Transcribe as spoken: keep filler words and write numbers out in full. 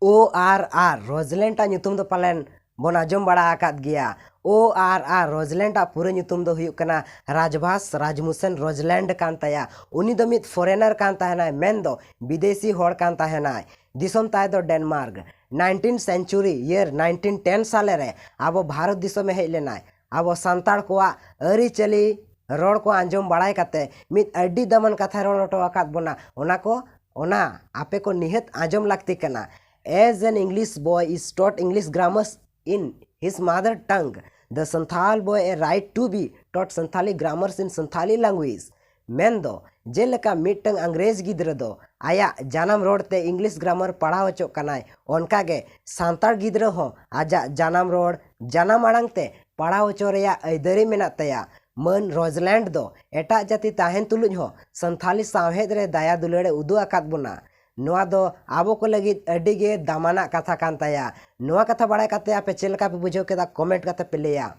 ᱳ ᱟᱨ ᱟᱨ ᱨᱳᱡᱽᱞᱮᱱᱰ ᱟᱜ ᱧᱩᱛᱩᱢ ᱫᱚ ᱯᱟᱞᱮᱱ ᱵᱚᱱ ᱟᱸᱡᱚᱢ ᱵᱟᱲᱟ ᱟᱠᱟᱫ ᱜᱮᱭᱟ᱾ ᱳ ᱟᱨ ᱟᱨ ᱨᱳᱡᱽᱞᱮᱱᱰ ᱟᱜ ᱯᱩᱨᱟᱹ ᱧᱩᱛᱩᱢ ᱫᱚ ᱦᱩᱭᱩᱜ ᱠᱟᱱᱟ ᱨᱟᱡᱽᱵᱷᱟᱥ ᱨᱟᱡᱽᱢᱩᱥᱮᱱ ᱨᱳᱡᱽᱞᱮᱱᱰ ᱠᱟᱱ ᱛᱟᱭᱟ᱾ ᱩᱱᱤ ᱫᱚ ᱢᱤᱫ ᱯᱷᱚᱨᱮᱱᱟᱨ ᱠᱟᱱ ᱛᱟᱦᱮᱱᱟᱭ, ᱢᱮᱱᱫᱚ ᱵᱤᱫᱮᱥᱤ ᱦᱚᱲ ᱠᱟᱱ ᱛᱟᱦᱮᱱᱟᱭ᱾ ᱫᱤᱥᱚᱢ ᱛᱟᱭ ᱫᱚ Denmark. Nineteen century year nineteen ten ᱥᱟᱞᱮ ᱨᱮ ᱟᱵᱚ ᱵᱷᱟᱨᱚᱛ ᱫᱤᱥᱚᱢᱮ ᱦᱮᱡ ᱞᱮᱱᱟᱭ᱾ ᱟᱵᱚ ᱥᱟᱱᱛᱟᱲ ᱠᱚᱣᱟᱜ ᱟᱹᱨᱤᱪᱟᱹᱞᱤ ᱨᱚᱲ ᱠᱚ ᱟᱸᱡᱚᱢ ᱵᱟᱲᱟᱭ ᱠᱟᱛᱮ ᱢᱤᱫ ᱟᱹᱰᱤ ᱫᱟᱢᱟᱱ ᱠᱟᱛᱷᱟᱭ ᱨᱚᱲ ᱦᱚᱴᱚ ᱟᱠᱟᱫ ᱵᱚᱱᱟ᱾ ᱚᱱᱟ ᱠᱚ, ᱚᱱᱟ ᱟᱯᱮ ᱠᱚ ᱱᱤᱦᱟᱹᱛ ᱟᱸᱡᱚᱢ ᱞᱟᱹᱠᱛᱤ ᱠᱟᱱᱟ᱾ As an English boy is taught English grammars in his mother tongue, the Santhal boy a right to be taught Santhali grammars in Santhali language. ᱢᱮᱱᱫᱚ, ᱡᱮᱞᱮᱠᱟ ᱢᱤᱫᱴᱟᱝ ᱤᱝᱨᱮᱡᱽ ᱜᱤᱫᱽᱨᱟᱹ ᱫᱚ ᱟᱭᱟᱜ ᱡᱟᱱᱟᱢ ᱨᱚᱲ ᱛᱮ ᱤᱝᱞᱤᱥ ᱜᱨᱟᱢᱟᱨ ᱯᱟᱲᱦᱟᱣ ᱦᱚᱪᱚᱜ ᱠᱟᱱᱟᱭ, ᱚᱱᱠᱟᱜᱮ ᱥᱟᱱᱛᱟᱲ ᱜᱤᱫᱽᱨᱟᱹ ᱦᱚᱸ ᱟᱡᱟᱜ ᱡᱟᱱᱟᱢ ᱨᱚᱲ, ᱡᱟᱱᱟᱢ ᱟᱲᱟᱝ ᱛᱮ ᱯᱟᱲᱦᱟᱣ ᱦᱚᱪᱚ ᱨᱮᱭᱟᱜ ᱟᱹᱭᱫᱟᱹᱨᱤ ᱢᱮᱱᱟᱜ ᱛᱟᱭᱟ᱾ ᱢᱟᱹᱱ ᱨᱳᱡᱽᱞᱮᱱᱰ ᱫᱚ ᱮᱴᱟᱜ ᱡᱟᱹᱛᱤ ᱛᱟᱦᱮᱱ ᱛᱩᱞᱩᱡ ᱦᱚᱸ ᱥᱟᱱᱛᱷᱟᱞᱤ ᱥᱟᱶᱦᱮᱫ ᱨᱮ ᱫᱟᱭᱟ ᱫᱩᱞᱟᱹᱲ ᱮ ᱩᱫᱩᱜ ᱟᱠᱟᱫ ᱵᱚᱱᱟ᱾ ᱱᱚᱣᱟ ᱫᱚ ᱟᱵᱚ ᱠᱚ ᱞᱟᱹᱜᱤᱫ ᱟᱹᱰᱤ ᱜᱮ ᱫᱟᱢᱟᱱᱟᱜ ᱠᱟᱛᱷᱟ ᱠᱟᱱ ᱛᱟᱭᱟ᱾ ᱱᱚᱣᱟ ᱠᱟᱛᱷᱟ ᱵᱟᱲᱟᱭ ᱠᱟᱛᱮ ᱟᱯᱮ ᱪᱮᱫ ᱞᱮᱠᱟ ᱯᱮ ᱵᱩᱡᱷᱟᱹᱣ ᱠᱮᱫᱟ, ᱠᱚᱢᱮᱱᱴ ᱠᱟᱛᱮ ᱯᱮ ᱞᱟᱹᱭᱟ᱾